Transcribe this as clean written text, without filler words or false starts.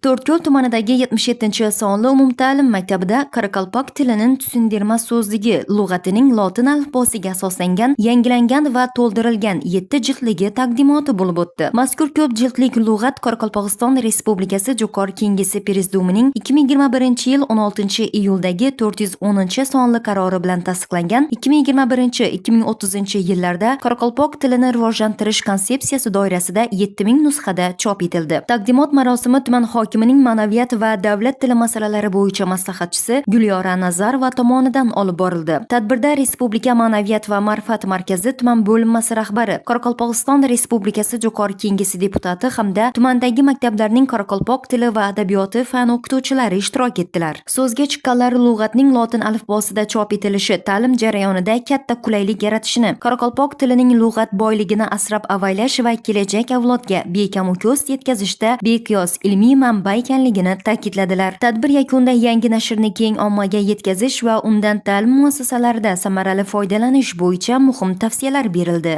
To'rtko'l tumanidagi 77-sonli umumta'lim maktabida Qoraqalpoq tilining tushundirma so'zligi lug'atining lotin alifbosiga asoslangan yangilangan va to'ldirilgan 7 jildligi taqdimoti bo'lib o'tdi. Mazkur ko'p jildlik lug'at Qoraqalpog'iston Respublikasi Jo'qorg'i Kengesi Prezidiumining 2021-yil 16-iyuldagi 410-sonli qarori bilan tasdiqlangan 2021-2030 yillarda qoraqalpoq tilini rivojlantirish konsepsiyasi doirasida 7000 nusxada chop etildi. Taqdimot marosimi tuman hokimining ma'naviyat va davlat tili masalalari bo'yicha maslahatchisi Gulyora Nazarova tomonidan olib borildi. Tadbirda Respublika ma'naviyat va ma'rifat markazi tuman bo'linmasi rahbari, Qoraqalpog'iston Respublikasi Jo'qorg'i Kengesi deputati hamda tumandagi maktablarning qoraqalpoq tili va adabiyoti fan o'qituvchilari ishtirok etdilar. So'zga chiqqanlar lug'atning lotin alifbosida chop etilishi ta'lim jarayonida katta qulaylik yaratishini, qoraqalpoq tilining lug'at boyligini asrab avaylash va kelajak avlodga bekamu ko'st yetkazishda beqiyos ilmiy manba ekanligini ta'kidladilar. Tadbir yakunida yangi nashrni keng ommaga yetkazish va undan ta'lim muassasalarida samarali foydalanish bo'yicha muhim tavsiyalar berildi.